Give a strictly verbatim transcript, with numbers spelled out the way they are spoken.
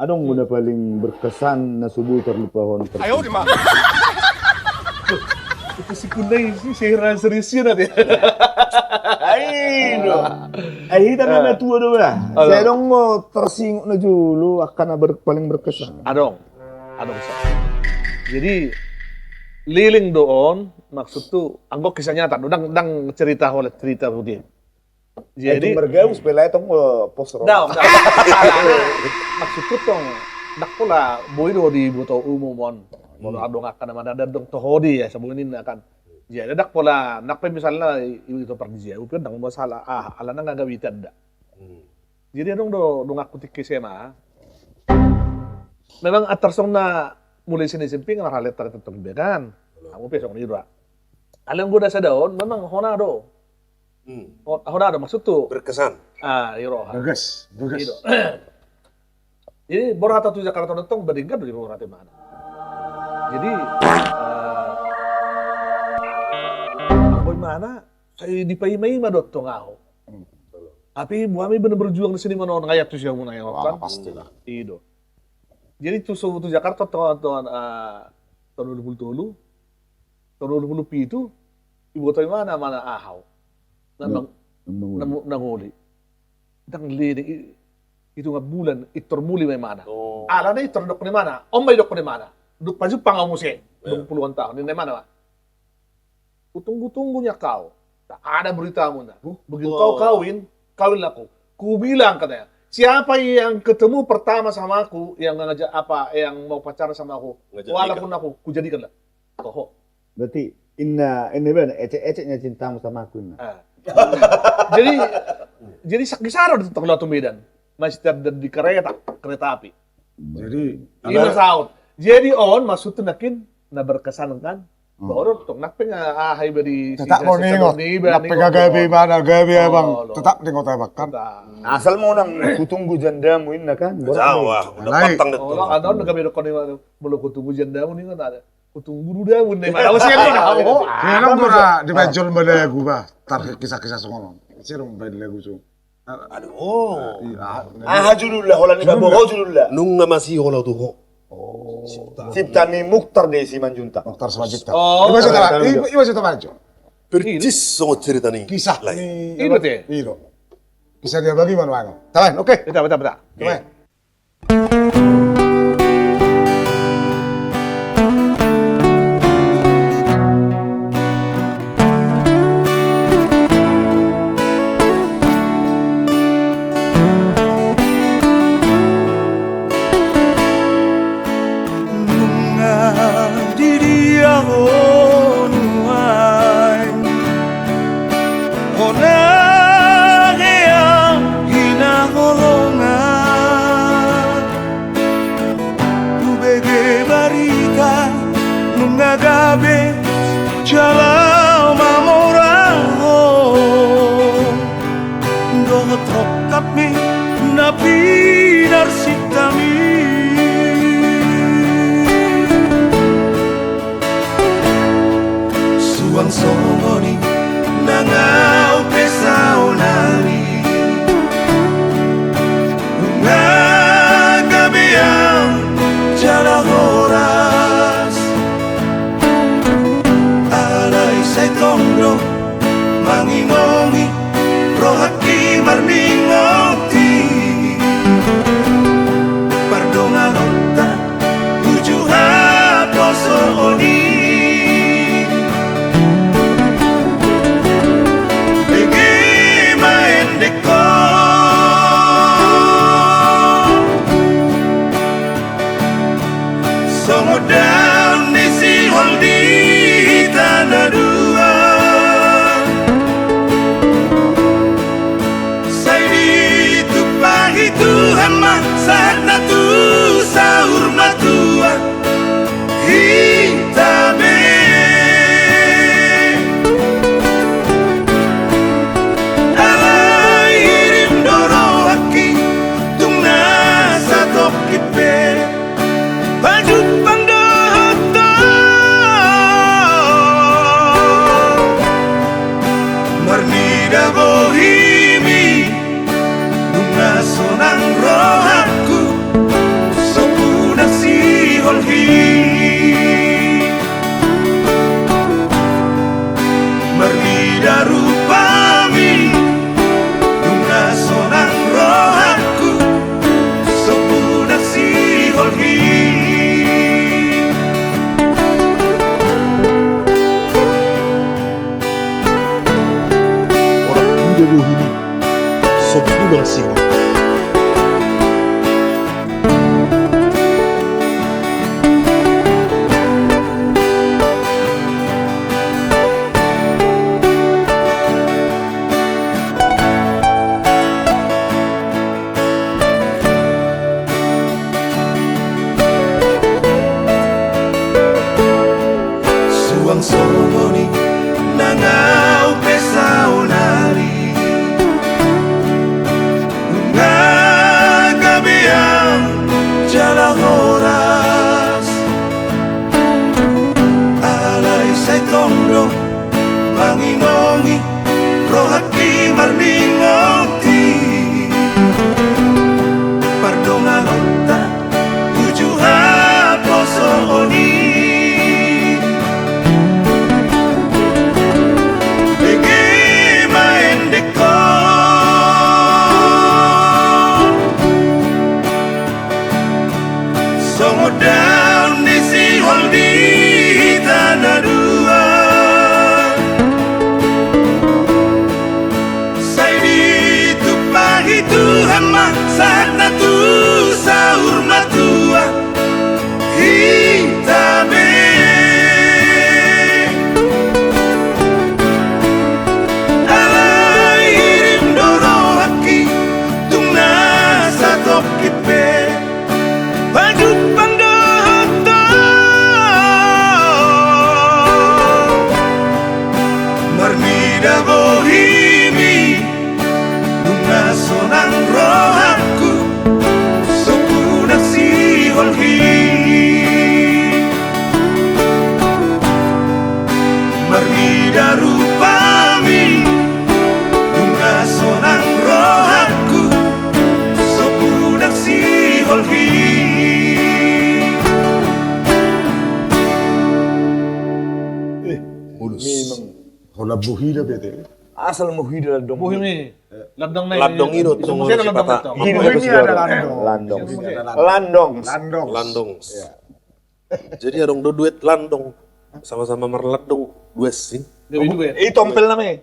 Adong do na paling berkesan na so boi tarlupahon. Ayo, di mana? Itu si Kunai si sehera serius ya nanti. Ayo. Ayo, hita na tua do bah. Sai adong do tarsingot na jolo angka na ber-, paling berkesan. Adong. Adong sa. Jadi leleng do on, maksudhu anggo kisah nyata do, ndang, ndang cerita holan cerita begitu. Jadi margabus pe lae tong, eh, pos ro. Daong, daong. Maksudhu tong, ndang pola boi do diboto umum on. Molo adong angka na mandadan dong toho di ya, sabuni ninna kan. Jadi ndang pola, ndang pe misalna i-, i-, itu par di jabu pe ndang masalah. Ah, alana nga gabe itanda. Jadi adong do donganku tingki S M A. Memang antar songon na mulai sian S M P nga marhallet-hallet tong iba kan. Hamu pe songon i do. Alai anggo na sada on memang hona do. Hmm. Ho-, hona do maksudhu. Berkesan. Ah, i roha. Bagas, bagas. I do. Jadi borhat au tu Jakarta on tong, badenggan do diborhat imana. Jadi, eh, anggo imana, sai dipaima-ima do tong ahu. Hmm. Tapi buami bener berjuang di sini manono, nga iat tu siamun ayo kan. Pasti lah. I do. Jadi tu so-, tu Jakarta tong, tong, eh, taon dua puluh tolu, taon dua puluh pitu, iboto imana, mana ahu. Na, na, na, na ngoli. Ndang leleng i-, hitungan bulan, intor muli ma imana. Oh. Alana intor didok ni imana, on ma didok ni imana. Dung pajumpang au muse, dung puluhan taon, ninna imana ma. Kutunggu-tunggu nian kau. Tak ada beritamu na. Begitu kau kawin, kawin lah kau. Kubilang katanya, siapa yang ketemu pertama sama aku, yang ngajak apa, yang mau pacaran sama aku? Walaupun aku, kujadikan lah. Toho. Berarti inna, inna iba, ecek-ecek nggak cintamu sama aku, inna. Ah. Jadi, jadi sanggisara do tong laho tu Medan. Masih ter-, di kereta, kereta api. Jadi, ima saut. Jadi on, maksudhu nangkin, na berkesan kan? Hmm. Baru tong, nang pe nga aha iba di tetap mau ningot. Nang pe gabe imana, gabe abang. Tetap ningot abang kan? Asal mau nang kutunggu jandamu inna kan? Jawa, udah patang deh. Ada on gabe dokon imana, molo kutunggu jandamu ninna ada. Kutunggu dudamu ne, mana usia ni kau. Ia nang gora di bajol ma lagu bah, tar kisah-kisah songon on. Sirung baen lagu songon. Aduh. Aha judulna, holan iba boha judulna? Nunga masihola tu ho. Cipta ni Mukhtar de Simanjuntak. Mukhtar Simanjuntak. Oh. Iba cerita, iba cerita maju. Persis songon cerita ni. Kisah ni. Iba te. Iba. Kisah dia bagi mana mana. Tahan, oke. Beta, beta, beta. Tahan. Nunga di dia ho nuaeng. Hona hea hinaholongan, hubege barita nunga gabe jala mamora ho. Dohot rongkapmi na pinarsinta-Mi. Suang songon i nang ahu pe saonari. Nunga gabe ahu jala horas. Alai sai tong do mangingomi rohangki marningot i. Pardonganonta uju haposoon i. Bege ma endek ho. Songon daon ni sihol di tanah dua. Sai ditumpahi Tuhan ma sahatna tu saur matua hita be. Alai hirim do rohangki tung na satongkin pe. Pajumpang do Au pe saonari nunga gabe au jala horas. Alai sai tong do manginongi rohangki marningot i pardonganonta uju haposoon i. Bege ma endek ho songon daun ni sihol di hita na dua. Sai ditumpahi Tuhan ma sahatna tu saur matua hita be. Alai hirim do rohangki tung na satongkin pe pajumpang dohot ho. Marnida bohimi nunga sonang rohangku so pudang sihol hi. Marnida rupami nunga sonang rohangku so pudang sihol hi. Eh, mulus. Memang. Holan bohina bete. Asal bohina landong. Bohimi. Landong nai. Landong i do tong. Landong. Landong. Landong. Landong. Jadi adong do duet landong. Sama-sama marlandong. Duet si. Jadi duet. I tompel nama i.